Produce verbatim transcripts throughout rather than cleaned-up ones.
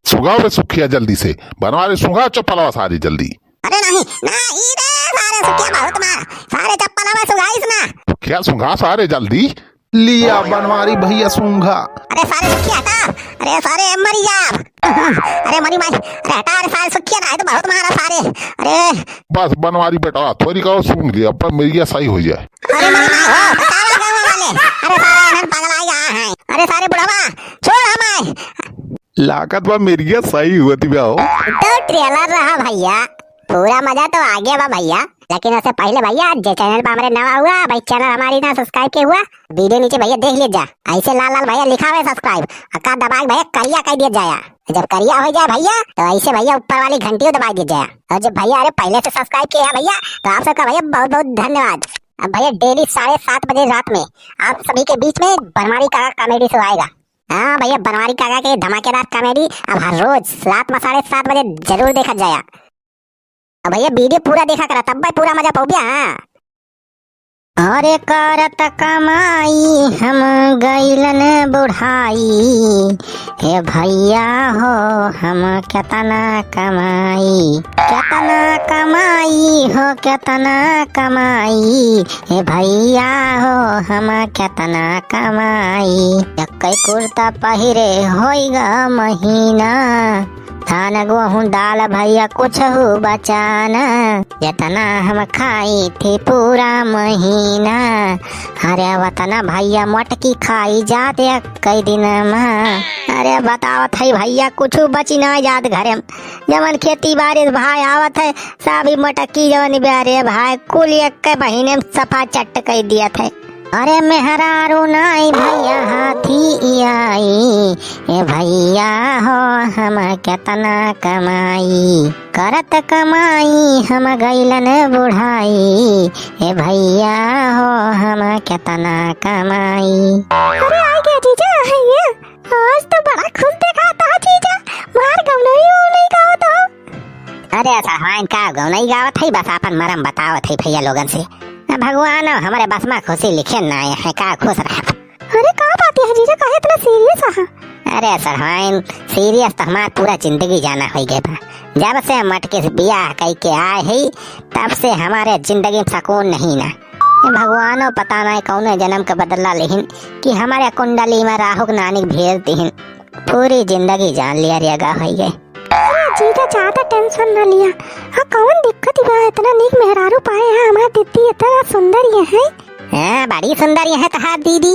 सुंघाओ बे सुखिया जल्दी से, बनवारी सुंघाओ चप्पलवा सारी जल्दी। अरे नहीं, नहीं रे सारे सुखिया बहुत मार, सारे चप्पलवा सुंघाइस ना। सुखिया सुंघा सारे जल्दी। लिया बनवारी भैया सुंघा। अरे सारे सुखिया हटा, अरे सारे मरी जा। अरे मरी माई, अरे हटा, अरे सारे सुखिया ना है तो बहुत मारा सारे। अरे बस बनवारी बेटा, थोड़ी कहो सूंघ लिया, अब मिर्गिया सही हो जाए। अरे मरी माई हो, सारे गाँव वाले, अरे सारे अनन पगला गया है। अरे सारे बुढ़वा, छोड़ हमारे। लागत बा मिर्गिया सही हुआ थी बा हो। तो trailer रहा भैया, पूरा मजा तो आ गया बा भैया। लेकिन उससे पहले भैया, जे channel पर हमारे नवा हुआ भाई, channel हमारी ना subscribe के हुआ, video नीचे भैया देख लीजिए, ऐसे लाल लाल भैया लिखा हुआ है subscribe, अका दबा के भैया करिया कर दिया जाया। जब करिया हो जाए भैया, तो ऐसे भैया ऊपर वाली घंटी को दबा दिया जाए। और जब भैया अरे पहले से subscribe किया है भैया, तो आप सबका भैया बहुत बहुत धन्यवाद। अब भैया daily साढ़े सात बजे रात में आप सभी के बीच में बनवारी काका comedy show आएगा। हाँ भैया, बनवारी काका के धमाकेदार comedy अब हर रोज रात में साढ़े सात बजे जरूर देखा जाया। अब भैया video पूरा देखा करा, तब भाई पूरा मजा पाओ भैया। हाँ। अरे करत कमाई हम गइलन बुढ़ाई, हे भैया हो हम केतना कमाई, केतना कमाई हो केतना कमाई, हे भैया हो हम केतना कमाई। एक्कै कुर्ता पहिरे होई ग महीना, धान गोहूँ दाल भैया कुछहु बचाना, जेतना हम खाई थी पूरा महीना। अरे वतना भैया मोटकी खाई जात एक्कै दिन मा। अरे बतावत है भैया कुछहु बची ना जात घरे मा। जवन खेती बारी भाई आवत है, सभी मोटकी जवन बा रे भाई, कुल एक्कै महीने मा सफा चट कइ दियत है। अरे मेहरारू नाई भैया हाथी आई, ए भैया हो हम केतना कमाई, करत कमाई हम गइलन बुढ़ाई, ए भैया हो हम केतना कमाई। अरे आ गया जीजा, आ गया। आज तो बड़ा खुश देखात हो जीजा, मार गौनई उनई गावत हो। अरे सड़वाइन का गौनई गावत है, बस आपन मरम बतावत है भैया लोगन से। भगवान हमरे बस मा खुशी लिखे ना आए हैं, का खुश रह। अरे का बात है जीजा, काहे इतना serious है? अरे सड़वाइन, serious तो हमार पूरा जिंदगी जाना होइ गए बा। जब से मटके से बियाह कई के आए है, तब से हमारे जिंदगी मा सुकून नहीं ना। ए भगवानो पता नाहीं कौने जनम के बदला लेहिन कि हमारे कुंडली मा राहु के नानी भेज दिहिन। पूरी जिंदगी जान लिया रे अगा होई गए। अरे जीजा, ज्यादा tension ना लिया। हाँ, कौन दिक्कत ही बा? इतना नीक मेहरारू पाए हैं हमार दीदी, इतना सुंदर ये है। हाँ, बड़ी सुंदर ये है तहार दीदी।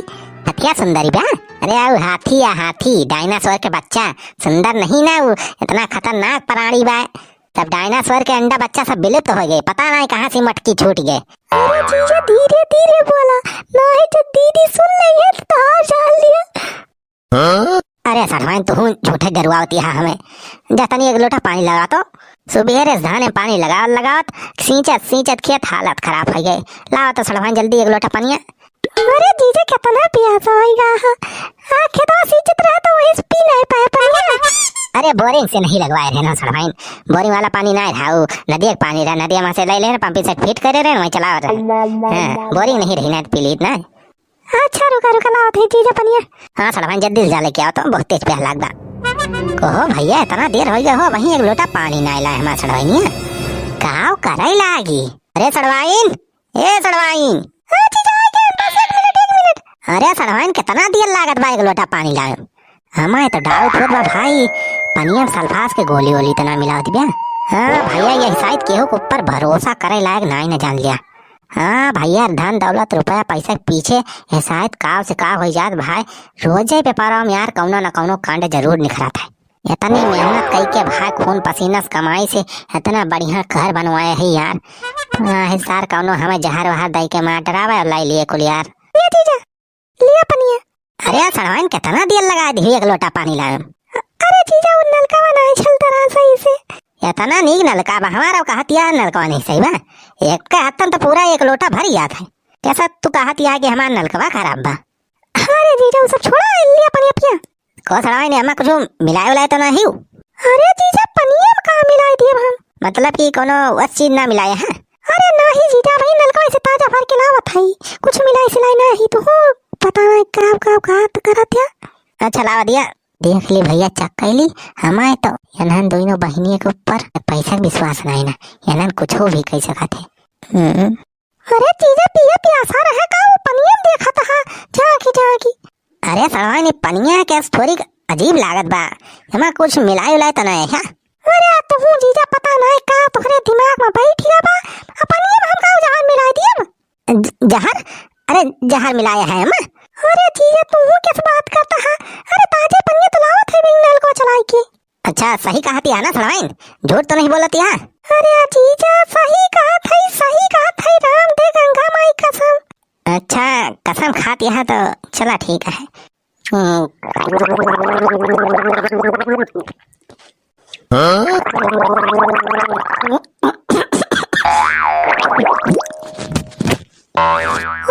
हथिया सुंदरी बा? अरे, आउ हाथी या हाथी, dinosaur के बच्चा। सुंदर नहीं ना, वो इतना खतरनाक प्राणी बा। सब dinosaur के अंडा बच्चा सब विलुप्त हो गए, पता नहीं कहाँ से मटकी छूट गए। अरे जीजा, धीरे धीरे बोला, नहीं तो दीदी सुन लेंगे तो तहार जान लिया। अरे सड़वाइन, तू झूठे डेरवावती है हमें। जा तनी एक लोटा पानी लगा तो। सुबेरे से धाने पानी लगावत लगावत, सींचत सींचत खेत हालत खराब होइ गए। लावा तो सड़वाइन जल्दी एक लोटा पनिया। अरे जीजा, केतना पियासा होइगा। हाँ, खेतवा सींचत रहा तो वहीं से पी नहीं पाए पनिया। अरे boring से नहीं लगवाए रहे ना सड़वाइन, boring वाला पानी ना रहा, वो नदिया के पानी रहा, नदिया मा से ले ले रहे, pump set fit करे रहे, वहीं चलावत रहे। हाँ, boring नहीं रही ना, पी लीत ना। अच्छा, रुका, रुका, लावत है जीजा पनिया। हाँ, सड़वाइन, जल्दी से जा लेके आओ तो, बहुत तेज प्यास लाग बा। कहो भैया, इतना देर होइ गया हो, वहीं एक लोटा पानी ना लाए हमार सड़वाइनिया। काव करे लागी? अरे सड़वाइन, ए सड़वाइन। हाँ जीजा, आ गया, बस एक मिनट, एक मिनट। अरे सड़वाइन, कितना देर लागत बा एक लोटा पानी लाए? हमारे तो doubt होत बा भाई, पनिया मा सल्फास के गोली वोली तो ना मिलावत बिया। हाँ भैया, ये शायद केहू के ऊपर भरोसा करे लायक नाहीं ना जान लिया। हाँ भैया, धन दौलत रुपया पैसा के पीछे ये शायद काव से काव होइ जात भाई। रोजे पेपरवा मा यार कौनो ना कौनो कांड जरूर निखरत है। इतनी मेहनत कई के भाई, खून पसीना से कमाई से इतना बढ़िया घर बनवाए है यार। हाँ, है सार कौनो हमें जहर वहर दई के मार डरावे और लाई लिए कुल यार। ये जीजा, लिया पनिया। अरे सड़वाइन, कितना देर लगा दी एक लोटा पानी लाए मा? अरे जीजा, वो नलकवा नाहीं चलता रहा सही से। इतना नीक नलका बा हमारा, कहत यार नलकवा नहीं सही बा। एक के हाथन तो पूरा एक लोटा भर जात है। कैसा तू कहत यार कि हमार नलकवा खराब बा? अरे जीजा, वो सब छोड़ा, लिया पनिया पिया। को सड़वाइन, एमा कुछ मिलाए उलाए तो नहीं हो? अरे जीजा, पनिया मा का मिलाए दिए हम? मतलब कि कोनो वस चीज ना मिलाए हैं? अरे नहीं जीजा, भाई नलकवा से ताजा भर के लावत है, कुछ मिलाए सिलाए नहीं तो हो, पता नहीं काव काव का तो करत है। अच्छा लावा दिया, देख ली भइया, चक्कैली, हमारे तो एनहन दोनों बहिनिया के ऊपर पैसा के विश्वास नाहीं ना, एनहन कुछो भी कइ सकत है। हम्म। अरे जीजा, पिया पियासा रहे का, वो पनिया में देखत हा, झांकी झांकी। अरे सड़वाइन, पनिया के थोड़ी अजीब लागत बा, एमा कुछ मिलाई उलाई तो नाहीं है? अरे तुहू जीजा, पता नाहीं का तोहरे दिमाग में बैठ गया बा, आ पनिया में हम का जहर मिलाई दिया? ज-, जहर? अरे जहर मिलाया है हम। अरे जीजा, तुहू कैसे बात करता हा? अरे ताजे पनिया तो लावत है बिन नलको चलाई के। अच्छा, सही कहत हा ना सड़वाइन, झूठ तो नाहीं बोलत हा? अरे जीजा, सही कहत है, सही कहत है, राम दे गंगा माई कसम। अच्छा, कसम खात हा तो चला ठीक है। हम्म। अरे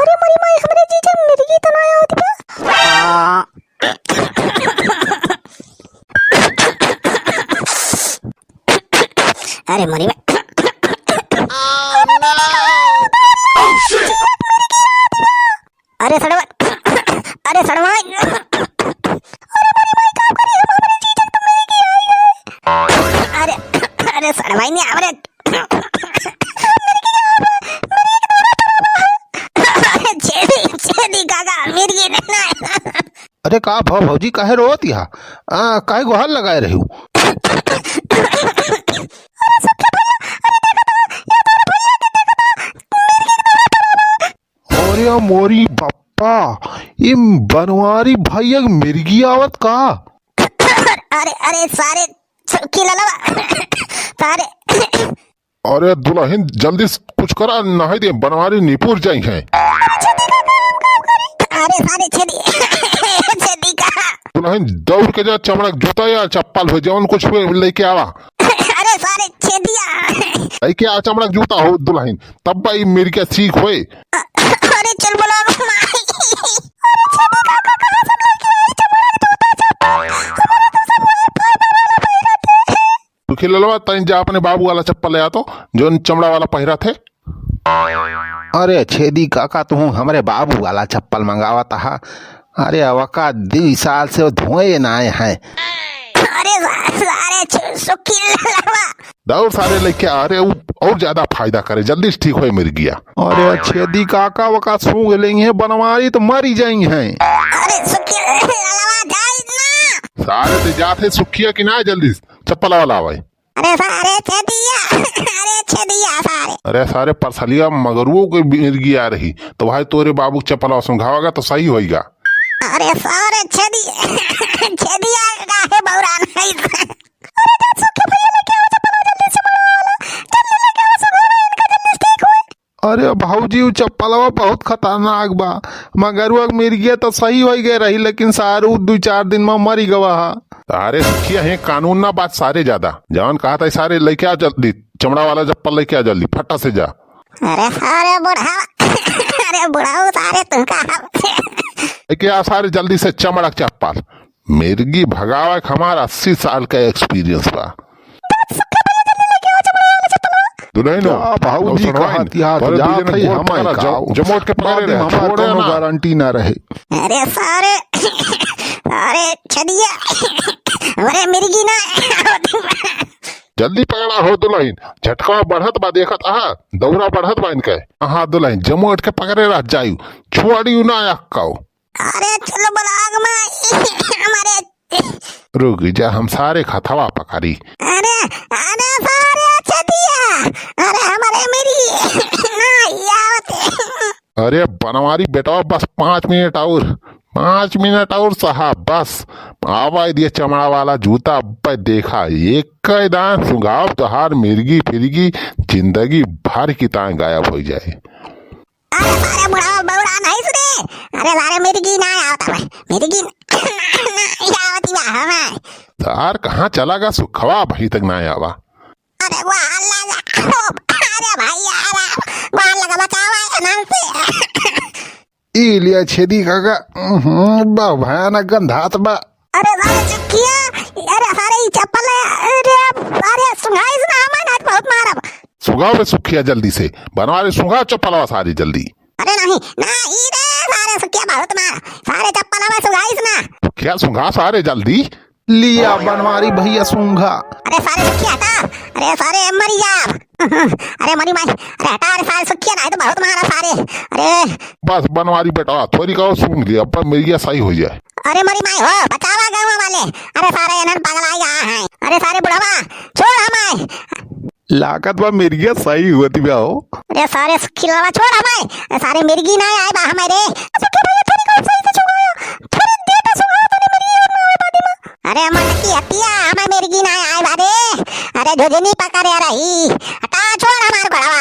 मोरी माई, हमरे जीजा मिर्गी तो ना आवत बा। अरे मोरी माई। अरे सड़वा, अरे सड़वा। अरे मोरी माई, का करी हम, हमरे जीजा तो मिर्गी आई है। अरे, अरे सड़वा ने हमरे छेदी, छेदी काका, मिर्गी नहीं ना। अरे का भव भौजी, काहे रोवत हा? आ, काहे गोहार लगाए रही हो? अरे मोरी बप्पा, ई बनवारी भैया के मिर्गी आवत का? अरे, अरे सारे सुखी ललवा, सारे। अरे दुलहिन, जल्दी से कुछ करा, नाहीं ते बनवारी निपुर जाई हैं। अरे सारे छेदी, छेदी का। दुलहिन दौड़ के जा, चमड़ा के जूता या चप्पल हो, जौन कुछ भी लेके आवा। अरे सारे छेदिया। लेके आ चमड़ा के जूता हो दुलहिन, तब भाई मिर्गी ठीक होए। अरे चल बोला माई। अरे छेदी काका, कहाँ से लेके आई चमड़ा के जूता चप्पल? हमारा तो सब वही फाइबर वाला पहिरत है। सुखी ललवा, तैं जा अपने बाबू वाला चप्पल ले आ तो, जौन चमड़ा वाला पहिरत है। अरे छेदी काका, तुहूँ हमरे बाबू वाला चप्पल मंगावत हा। अरे अवका दुई साल से वो धोए नाहीं हैं। अरे सा-, सारे छु-, सुखी ललवा। दौड़ सारे लेके आ, अरे वो और ज्यादा फायदा करे, जल्दी से ठीक होए मिर्गिया। अरे छेदी काका, वका सूंघ लेई हैं बनवारी तो मरी जाई हैं। अरे सुखी ललवा, जाई ना। सारे ते जात है सुखिया कि ना, जल्दी से चप्पल वाला आवे। अरे सारे छेदिया, अरे छेदिया सारे। अरे सारे परसलिया मगरुओ के मिर्गी आ रही, तो भाई तोरे बाबू के चप्पलवा सुंघावागा तो सही होइगा। अरे सारे छेदी-, छेदिया काहे बौरान है? अरे जा सुखी भैया लेके आओ चप्पलवा जल्दी से बड़ा वाला, जल्दी लेके आओ सुंघावा इनका जल्दी से ठीक होए। अरे भौजी, उ चप्पलवा बहुत खतरनाक बा। मगरुआ के मिर्गिया तो सही होइ गए रही, लेकिन सारू दुई चार दिन में मरी गवा हा। अरे सुखिया है, कानून ना बात सारे ज्यादा। जवन कहत है सारे लेके आ जल्दी, चमड़ा वाला चप्पल लेके आ जल्दी, फटा से जा। अरे सारे बुढ़ा, अरे बुढ़ाऊ सारे तू का लेके आ सारे जल्दी से चमड़ा के चप्पल। मिर्गी भगावे के हमार अस्सी साल का experience बा। दुलहिन हो, का भौजी और सुनवाइन, कहत, या तोरे जात दुई जने है, गोड़ हम पकड़ा, का? जम-, जमोट के पकड़े बादी रहे, हम हमार छोड़े कौनो ना। गारंटी ना रहे। अरे सारे, अरे छेदिया, अरे मिर्गी ना। जल्दी पकड़ा हो दुलहिन, झटका बढ़त बा, देखत आहा, दौरा बढ़त बा इनके। हाँ दुलहिन, जमोट के पकड़े रह जायू, छोड़ियू ना अक्काऊ। अरे चलो बलाग माई, हमारे रुक जा, हम सारे खथवा पकड़ी। अरे, अरे सारे छेदिया, अरे हमारे मिर्गी ना आवते। अरे बनवारी बेटवा, बस पाँच मिनट और, पाँच मिनट और साहब, बस। आवा दिया चमड़ा वाला जूता, अब देखा, एक दान सुंघाव तोहार मिर्गी फिर्गी जिंदगी भर की ताए गायब होइ जाए। अरे सारे बुढ़ावा बौरा नहीं सुने। अरे सारे मिर्गी ना आवत बा। मिर्गी ना, ना आवत बा हमार। सार कहाँ चला गा सुखवा, अभी तक ना आवा। अरे वो अल्लाह जा, अरे भैया, अरे वो अल्लाह का बचावा है नाम से। ई लिया छेदी काका, उहुं, बा भयानक गंधात बा। अरे सारे चुकिया, अरे सारे ई चप्पल है, अरे, अरे सुंघाइस ना हमें, आज बहुत मारब। सुंघाओ बे सुखिया जल्दी से, बनवारी सुंघाओ चप्पलवा सारी जल्दी। अरे नहीं, ना ई रे सारे सुखिया बहुत मार, सारे चप्पल बा, सुंघाइस ना। क्या सुंघा सारे जल्दी? लिया बनवारी भैया सूंघा। अरे सारे सुखिया हटा। अरे सारे मरी जा। अरे मरी माई। अरे हटा, अरे सारे सुखिया ना, ये तो बहुत मारा सारे। अरे। बस बनवारी बेटा, थोड़ी का सूंघ लिया, पर मिर्गिया सही हो जाए। अरे मरी माई हो, बचावा गाँव वाले। अरे सारे इन्हन पगलाई गया है। अरे सारे बुढ़वा, छोड़ हमारे। लागत बा मिर्गिया सही हुआ थी बा हो। अरे सारे सुखिया छोड़ हमारे। अरे सारे मिर्गी ना आए बा हमारे। सुखिया भैया थोड़ी का सही से छुआया। थोड़ी देर पे सुंघाया तने मिर्गी और ना आए बादी में। अरे मटकी हतिया, हमें मिर्गी ना आए बादे। अरे झुझुनी पकड़े रही। हटा, छोड़ हमार गोड़वा।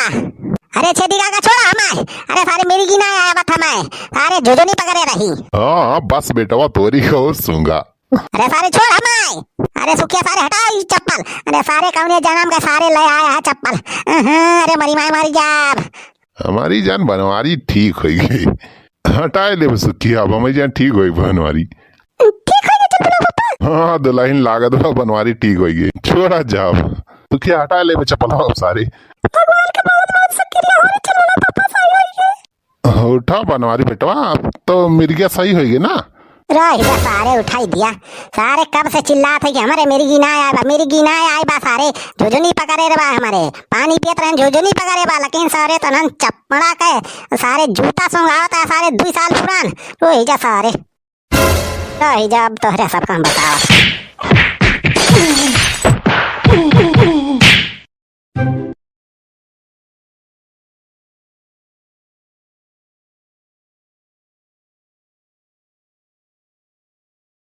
अरे छेदी काका, छोड़ हमार। अरे सारे मिर्गी ना आए बात हमें। अरे झुझुनी पकड़े रही। हाँ, हाँ, बस बेटवा, तोरी का और सूंघा। अरे सारे छोड़ हमार। अरे सुखिया सारे हटा ई चप्पल। अरे सारे कौने जनम का सारे ले आया है चप्पल। अहं, अरे मरी माई मरी जाब। हमारी जान बनवारी ठीक होई गई। हटाए लेब सुखिया, अब हमारी जान ठीक होई बनवारी। ठीक होई गई चप्पल पापा। हाँ, दुल्हन लागत बा बनवारी ठीक होई गई। छोड़ा जाब। सुखिया हटाए लेब चप्पल अब सारे। भगवान का बहुत बहुत शुक्रिया हो चलो पापा सही होई गई। उठा बनवारी बेटवा, अब तो मिर्गिया सही होई गई ना? रही जा सारे उठाई दिया। सारे कब से चिल्लात है कि हमारे मिर्गी ना आए बा, मिर्गी ना आए बा सारे। झुझुनी पकड़े रे बा हमारे। पानी पियत रहन झुझुनी पकड़े बा, लेकिन सारे तनन चपड़ा के सारे जूता सुंघावत है सारे दुई साल पुरान। रही जा सारे। रही जा अब तोहरे सब काम बतावा।